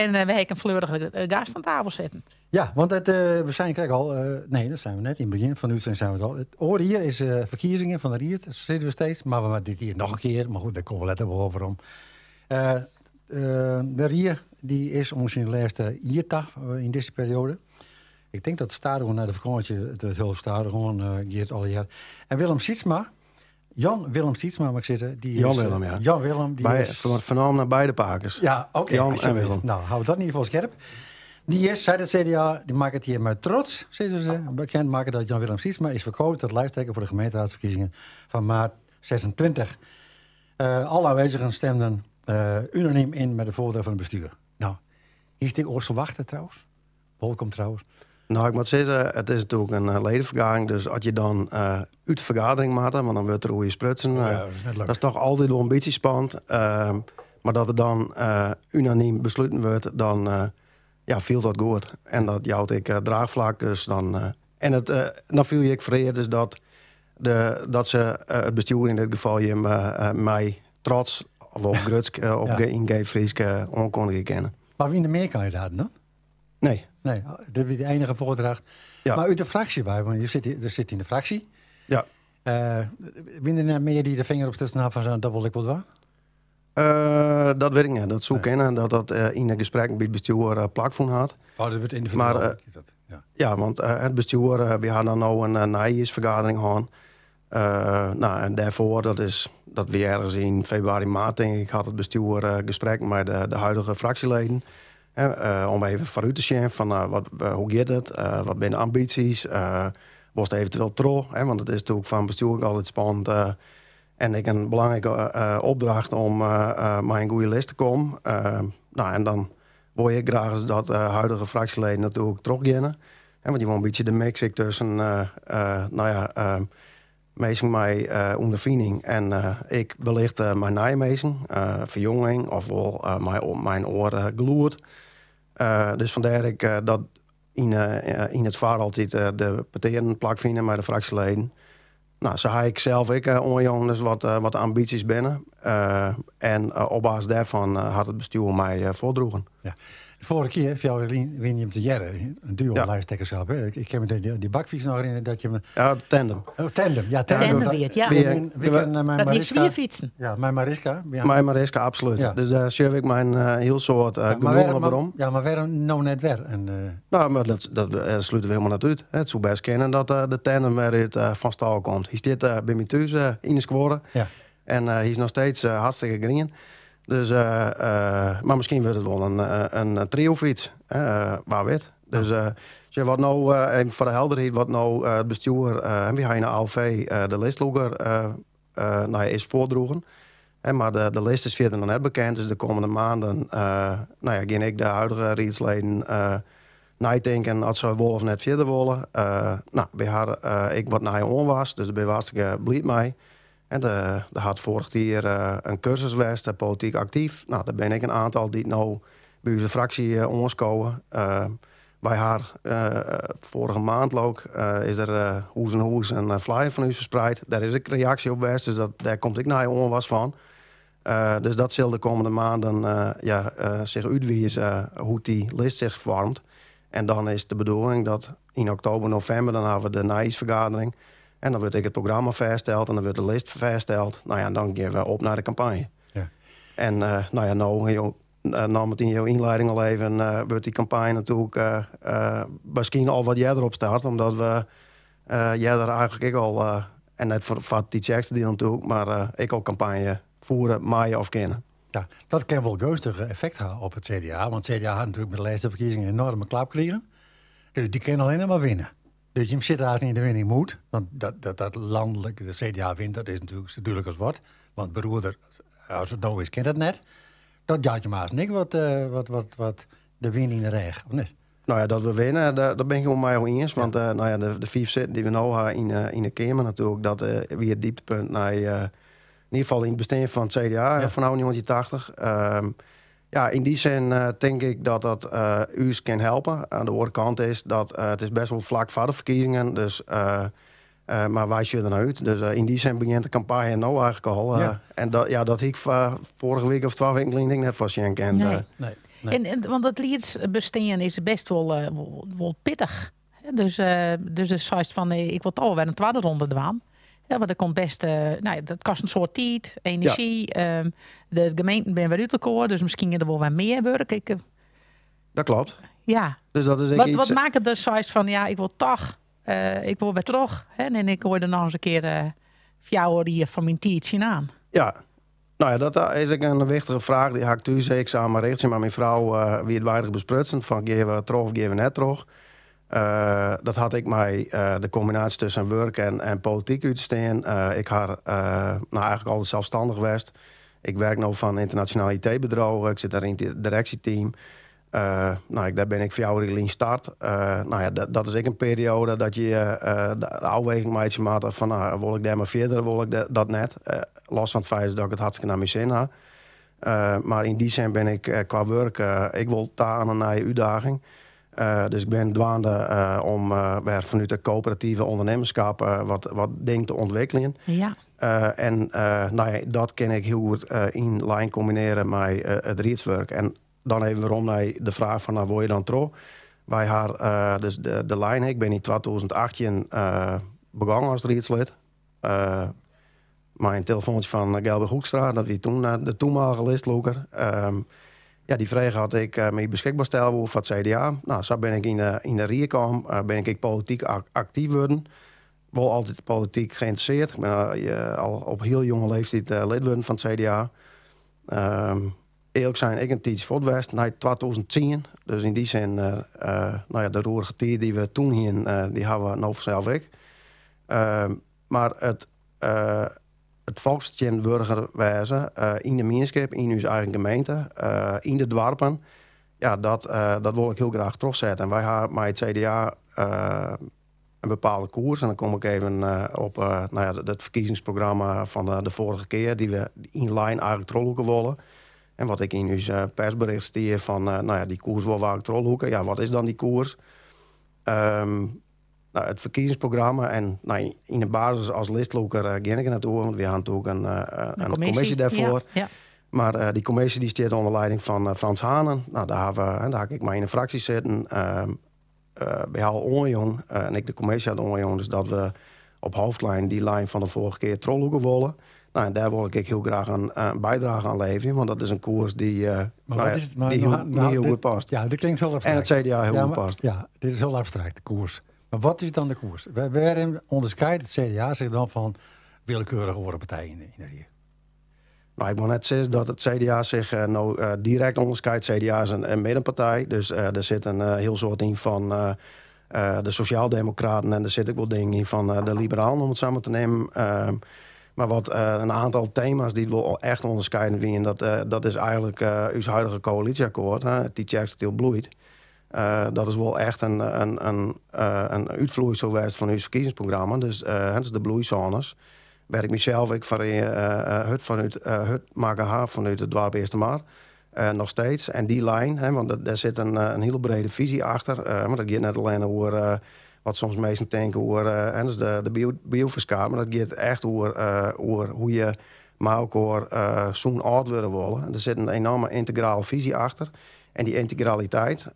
En we ha ek in fleurige gast oan tafel sitten. Ja, want it, we seinen krekt al, nee, dat seinen we net. Yn it begjin fan de útstjoering seinen we it al. It oare jier is ferkiezingen fan de ried, sizze we steeds. Mar we moatte dit jier noch in kear. Mar goed, dêr komme we letter wol werom. De rie dy is oan syn lêste jier ta yn dizze perioade. Ik tink dat stadichoan nei de fakânsje it hiel stadichoan giet allegear. En Willem Sietsma, Jan Willem Sietsma, moat ik sizze. Dy Jan is, Willem, ja. Jan Willem. Die Bij, is, fernaam nei beide pakes. Ja, oké. Jan en Willem. No, hawwe we dat yn ieder gefal skerp. Dy is, seit it CDA, dy makket hjir mei trots, sizze se, bekend makke dat Jan Willem Sietsma is ferkozen tot lijsttrekker foar de gemeenteraadsferkiezingen fan maart 26. Alle aanwezigen stemden unaniem in met de voordracht van het bestuur. No, hiest ek oars ferwachte trouwens? Wolkom trouwens. No, ik moat sizze, it is natuerlik in ledefergadering, dus as je dan út de fergadering moatte, want dan wurdt der oer je sprutsen, Ja, dat is net leuk. dat is toch altyd wol in bytsje spannend. Mar dat der dan unanym besluten wurdt, dan ja, fielt dat goed. En dat jout ek draachflak, dus dan, en it, dan fiel je ek fereard dus dat, de, dat se it bestjoer yn dit gefal jim mei trots of op grutsk op yn geef Frysk oankondigje kinne. Mar wiene der mear kandidaten dan? Nee. Nee, dit wie de enige foardracht. Ja. Mar út de fraksje wei, want je sit, der sit yn de fraksje. Ja. Wiene der net mear dy't de finger opstutsen ha fan dat wol ik wol dwaan? Dat wit ik net. Dat soe Nee. kinne dat dat yn de gesprekken by it bestjoer plakfûn hat. Oh, dat wurdt yndividueel. Mar, dat, ja. Ja, want it bestjoer, wy ha dan no in nijjiersfergadering hân. No, en dêrfoar, dat is, dat wie ergens yn februari, maart tink ik, hat it bestjoer gesprekken mei de huidige fraksjeleden. Hè, om even foarút te sjen fan wat, hoe giet it, wat binne de ambysjes, wolst eventueel troch, hè, want it is natuerlik foar in bestjoer ek altyd spannend en ek in belangrike opdracht om mei in goede list te kommen. No, en dan wol je ek graach eens dat huidige fraksjeleden natuerlik trochgeane. Hè, want je wolle in bytsje de mix ek tusken no ja, minsken mei ûnderfining en ek wellicht mei nije minsken, ferjonging of wol mei in oar gelûd. Dus fandêr ek dat yn it foar altyd de petearen plakfine mei de fraksjeleden. No, sa ha ik sels ek oanjûn dus wat de ambysjes binne. En op basis dêrfan hat it bestjoer my foardroegen. Ja. De foarige kear, 4 jier lyn, wiene jim tegearre. In duo Ja. lijsttrekkerschap, hè? Ik kin my dy bakfyts noch herinnerje dat je me Ja, de tandem. Oh, tandem, ja, tandem. Tandem wie it, ja. Wie, Wie ken, mei Dat wie Mariska. swierfytsen. Ja, mei Mariska. Ja. Mei Mariska, absolút. Ja. Dus dêr sjoch ik mei in hiel soad Ja, maar genoegen wêrom op werom. Ja, mar wêrom no net wer? En, No, mar dat slute we hielendal net út. It soe bêst kinne dat de tandem wer út fan stâl komt. Hy stiet by my thús yn de skuorre. Ja. En hy is noch steeds hartstikke grien. Dus, mar miskien wurdt it wol in triofyts. Wa wit. Dus sjoch, wat no, even foar de helderheid, wat no it bestjoer, wy ha yn de ALV de listlûker no ja, is foardroegen. Hè, mar de list is fierder noch net bekend, dus de kommende maanden no ja, gean ek de huidige riedsleden neitinken oft se wol of net fierder wolle. No, wy ha ek wat nije oanwas, dus dêr binne we hartstikke bliid mei. En der hat foarich jier in kursus west, polityk aktyf. No, der binne ek in oantal dy't no by ús fraksje oanskowe. Wy ha foarige maand leau ik, is der hûs oan hûs in flyer fan ús ferspreid. Dêr is ek reaksje op west, dus dêr komt ek nije oanwas fan. Dus dat sil de kommende maanden ja, sich útwize hoe't dy list sich foarmet. En dan is de bedoeling dat yn oktober, novimber, dan hawwe we de nijjiersfergadering. En dan wurdt ek it programma fêststeld en dan wurdt de list fêststeld. No ja, en dan gean we op nei de kampanje. Ja. En no ja, no, jo naam it yn jo ynlieding al even, wurdt dy kampanje natuerlik miskien al wat earder opstart, omdat we earder eigentlik ek al, en net foar Tytsjerksteradiel natuerlik, mar ek al kampanje fiere meie of kinne. Ja, dat kin wol geunstich effekt ha op it CDA, want CDA hat natuerlik mei de lêste ferkiezingen in enorme klap krigen. Dus dy kinne allinne mar winne. Dus jim sitte hast yn de winning mood, want dat lanlik de CDA wint, dat is natuerlik sa dúdlik as wat. Want beroerder as it no is, kin dat net. Dat jout jim hast ek wat de wyn yn de rêch, of net? No ja, dat we winne, dêr bin ik wol mei jo iens. Want no ja, de 5 sitten dy't we no ha yn de Keamer natuerlik, dat wie it dieptepunt nei, yn ieder gefal yn it bestean fan it CDA fanôf 1980. Ja, yn dy sin tink ik dat dat ús kin helpe. Oan de oare kant is dat it is bêst wol flak foar de ferkiezingen. Dus Mar wy sjogge der nei út. Dus yn dy sin begjint de kampanje no eigentlik al. En dat, ja, dat hie ik foarige wike of twa wiken lyn ek net foarsjen kind. Nee. Nee, nee. En, want it riedsbestean is bêst wol pittich. Dus do seist fan ik wol toch wer in twadde ronde dwaan. Ja, want der komt bêst, no ja, dat kostet in soad tiid, enerzjy. De gemeenten binne wer út elkoar, dus miskien der wol wer mear wurk. Ik, Dat kloppet. Ja. Dus dat is ek Wat, iets. wat makket datst seist fan ja, ik wol toch, ik wol wer troch. Hè, en ik goai der noch ris in kear 4 jier fan myn tiid tsjinoan. Ja. No ja, dat is ek in wichtige fraach. Dy ha ik thús ek samen mei mei myn frou wie it weidich besprutsen fan geane we troch of geane we net troch. Dat hat ek mei de kombinaasje tusken wurk en polityk út te stean. Ik ha no, eigentlik altyd selsstannich west. Ik wurk no foar in ynternasjonaal IT-bedriuw. Ik sit dêr yn it direksjeteam. No, dêr bin ik 4 jier lyn start. No ja, dat is ek in perioade dat je de ôfwaging meitsje moatte fan no, wol ik dêr mar fierder, wol ik dat net. Los fan it feit dat ik it hartstikke nei myn sin ha. Mar yn dy sin bin ik kwa wurk, ik wol ta oan in nije útdaging. Dus ik bin dwaande om wer fanút de koöperative ûndernimmerskip wat dingen te ûntwikkeljen. En no ja, dat kin ik hiel goed yn lyn kombinearje mei it riedswurk. En dan even werom nei de fraach fan, no, wolle je dan troch? Wy ha dus de lyn, ik bin yn 2018 begûn as riedslid. Mei in telefoantsje fan Gelbert Hoekstra, dat wie doe de toenmalige listlûker. Ja, dy frege oft ik my beskikber stelle woe foar it CDA. No, sa bin ik yn de rie kaam, bin ik ek polityk aktyf wurden. Wol altyd polityk geïnteresseerd. Ik bin al op hiel jonge leeftiid lid wurden fan it CDA. Earlik sein, ek in tiidsje fuort west, nei 2010. Dus yn dy sin, no ja, de roerige tiid dy't we doe hienen, dy ha we no fansels ek. Mar it folksfertsjintwurdiger wêze yn de mienskip, yn ús eigen gemeente, yn de doarpen, ja, dat wol ik hiel graach trochsette. En wy ha mei it CDA in bepaalde koers. En dan kom ik even op no ja, it ferkiezingsprogramma fan de foarige kear, dy't we yn lyn eigentlik trochlûke wolle. En wat ek yn ús persbericht stie fan, no ja, dy koers wolle we eigentlik trochlûke. Ja, wat is dan dy koers? No, it ferkiezingsprogramma en no, yn de basis as listlûker gean ik der net oer, want wy ha natuerlik in kommisje dêrfoar. Mar dy kommisje dy stiet ûnder lieding fan Frans Haenen. No, dêr ha we, dêr ha ik mei yn de fraksje sitten. Wy ha al oanjûn, en ek de kommisje hat oanjûn, dus dat we op hoofdlijn dy lyn fan de foarige kear trochlûke wolle. No, en dêr wol ik ek hiel graach in bydrage oan leverje, want dat is in koers dy't Maar no wat ja, is het, maar dy't hiel, nou, nou, hiel dit, goed past. Ja, dit klinkt hiel En abstrakt. it CDA hiel Ja, goed maar, past. ja, dit is hiel abstrakt, de koers. Mar wat is dan de koers? Wêryn ûnderskiedt it CDA sich dan fan willekeurige oare partijen yn de rie? No, ik wol net sizze dat it CDA sich no direkt ûnderskiedt. CDA is in middenpartij, dus dêr sit in hiel soad yn fan de sosjaaldemokraten en der sit ek wol dingen yn fan de liberalen, om it sa mar te nimmen. Mar wat in oantal tema's dy't wol echt ûnderskiedend wienen, dat is eigentlik ús huidige koälysjeakkoart, Tytsjerksteradiel Bloeit. Dat is wol echt in útfloeisel west fan ús ferkiezingsprogramma, dus de bloeisônes. Wêr't ik mysels ek foar hurd fanút hurd makke ha fanút it doarp Eastermar. Noch steeds. En dy lyn, hè, want dêr sit in hiele brede fisy achter. Mar dat giet net allinne oer wat soms minsken tinke oer hè, dus de bioferskaat, mar dat giet echt oer hoe't je mei elkoar sûn âld wurde wolle. En der sit in enoarme yntegrale fisy achter. En dy yntegraliteit,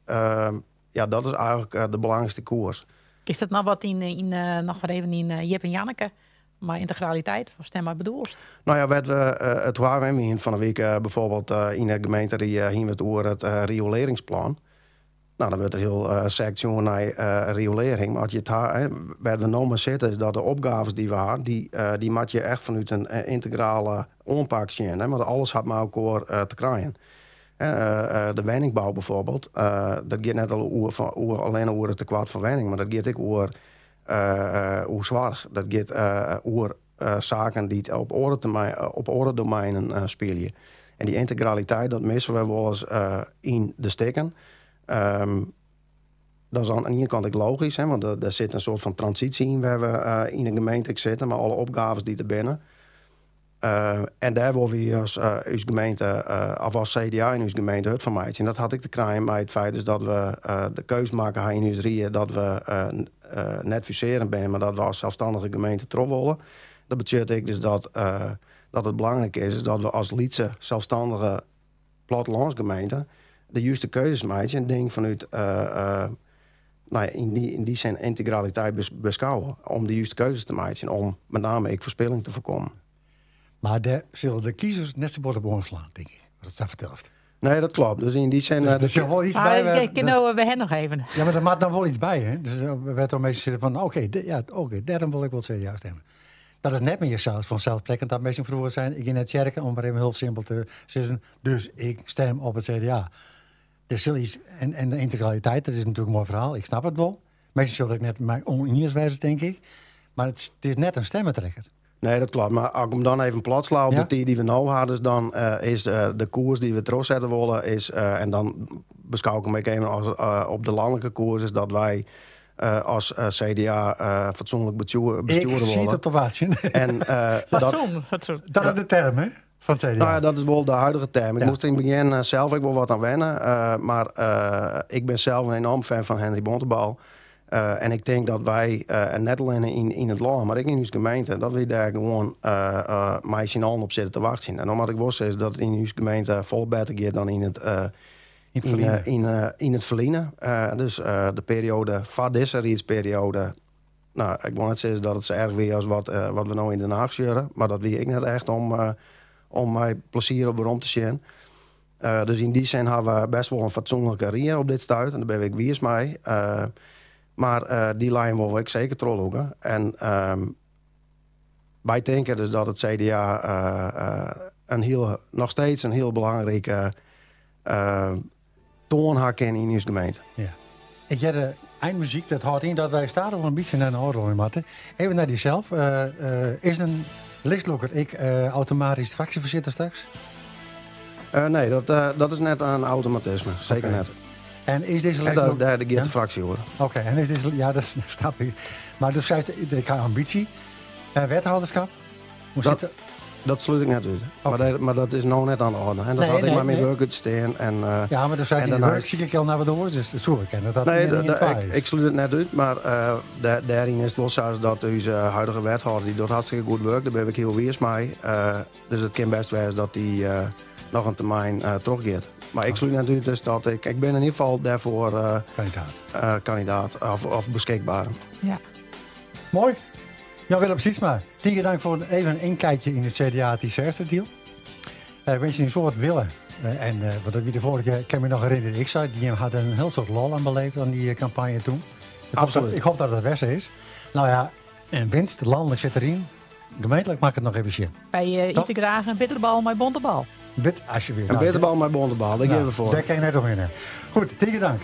ja, dat is eigentlik de belangrykste koers. Is dat no wat yn noch wer even yn Jip en Janneke? Mei yntegraliteit, wat dêrmei bedoelst? No ja, wêr't we it hienen fan 'e wike bijvoorbeeld yn de gemeente hienen we it oer it rioleringsplan. No, dan wurdt der hiel sekt sjoen nei riolearring. Mar as je it ha, hè, wêr't we no mei sitte, is dat de opgaves dy't we ha, dy moatte je echt fanút in yntegrale oanpak sjen. Hè, want alles hat mei elkoar te krijen. Hè, de wenningbou bijvoorbeeld, dat giet net al oer, allinne oer it tekoart fan wenning, mar dat giet ek oer soarch. Dat giet oer saken dy't op oare domeinen spylje. En dy yntegraliteit, dat misse we wolris yn de stikken. Dat is oan de iene kant ek logysk, hè, want dêr sit in soart fan transysje yn wêr't we yn de gemeente ek sitte, mei alle opgaves dy't der binne. En dêr wolle wy as ús gemeente, of as CDA yn ús gemeente hurd fan meitsje. En dat hat ek te krijen mei it feit dus dat we de keus makke ha yn ús rie dat we net fusearjend binne, mar dat we as selsstannige gemeente troch wolle. Dat betsjut ek dus dat, dat it belangryk is, is dat we as lytse selsstannige plattelânsgemeente de juste keuzes meitsje en dingen fanút nou ja, yn dy sin yntegraliteit beskouwe om de juste keuzes te meitsjen om met name ek ferspilling te foarkommen. Mar dêr sille de kiezers net sa bot op oanslaan, tink ik, as it sa fertelst. Nee, dat klopt. Dus yn dy sin. Dus der sil wol iets by. Kin no we noch even. Ja, mar der moat dan wol iets by, hè? Dus wêr't dan minsken sitte fan, oké, ja, oké, dêrom wol ik wol CDA stimme. Dat is net mear sa fanselssprekkend dat minsken froeger seinen, ik gean nei tsjerke, om mar even hiel simpel te sizzen, dus ik stim op it CDA. Der sil iets, en de yntegraliteit, dat is natuerlik in moai ferhaal, ik snap it wol. Minsken sille it ek net mei ûniens wêze, tink ik. Mar it is net in stemmetrekker. Nee, dat klopt. Mar as ik him dan even plat sla op de tiid dy't we no ha, dus dan is de koers dy't we trochsette wolle, is, en dan beskou ik him ek even as op de lanlike koers, is dat wy as CDA fatsoenlik bestjoere wolle. Ik siet op te wachtsjen. En, Fatsoen, fatsoen. Dat is de term, hè? Fan it CDA. Nou ja, dat is wol de huidige term. Ik moast der yn it begjin sels ek wol wat oan wenne. Mar ik bin sels in enorm fan fan Henri Bontebal. En ik tink dat wy, en net allinne yn it lân, mar ek yn ús gemeente, dat wy dêr gewoan mei syn allen op sitte te wachtsjen. En dan moat ik wol sizze dat it yn ús gemeente folle better giet dan yn it, yn it ferline. Dus de perioade foar dizze riedsperioade, nou, ik wol net sizze dat it sa erch wie as wat, wat we no yn Den Haag sjogge, mar dat wie ek net echt om mei plezier op werom te sjen. Dus yn dy sin hawwe we bêst wol in fatsoenlike rie op dit stuit en dêr bin ik wiis mei. Mar dy lijn wolle we ek seker trochlûke. En wy tinke dus dat it CDA in hiel, noch steeds in hiel belangrike toan ha kin yn ús gemeente. Ja. Ik hear de einmuzyk, dat hâldt yn dat wy stadichoan in bytsje nei in ôfrûning moatte. Even nei dysels. Is in listlûker ek automatysk fraksjefoarsitter straks? Nee, dat is net in automatisme. Seker net. En is dizze listlûker... Dêr giet de fraksje oer. Oké, en is dizze... Ja, dat snap ik. Mar do seist, ik ha ambysje. Wethâlderskap? Hoe Dat, sit dat? dat slút ik net út. Oké. Mar dat is no net oan de orde. En dat Nee, hat ek nee, mei myn nee. wurk út te stean. En, Ja, mar do seist en yn de daarnaast- wurk sykje ik al nei wat oars, dus it soe wol kinne dat dat Nee, ien en ien twa is. ik slút it net út, mar dêryn is it wol sa dat ús huidige wethâlder, dy docht hartstikke goed wurk, dêr bin ik hiel wiis mei. Dus it kin bêst wêze dat dy noch in termyn trochgiet. Mar ik slút net út dus dat ik, ik bin yn ieder gefal dêrfoar Kandidaat. kandidaat of beskikber. Ja. Moai. Jan Willem Sietsma, tige dank foar even in inkijkje yn it CDA Tytsjerksteradiel. Ik winskje in soad wille. En want dat wie de foarige kear, ik kin my noch herinnerje, ik sei, dy hat in hiel soad lol oan beleefd oan dy kampanje toen. Ik hoop dat, Absoluut. ik hoop dat dat wer sa is. Nou ja, en winst, lanlik sit deryn. Gemeentlik moat ik it noch even sjen. Wy Toch? ite graach in bitterbal mei bontebal. Bit, alsjeblieft. In bitterbal mei bontebal, dêr gean we foar. Dêr kin ik net omhinne. Goed, tige dank.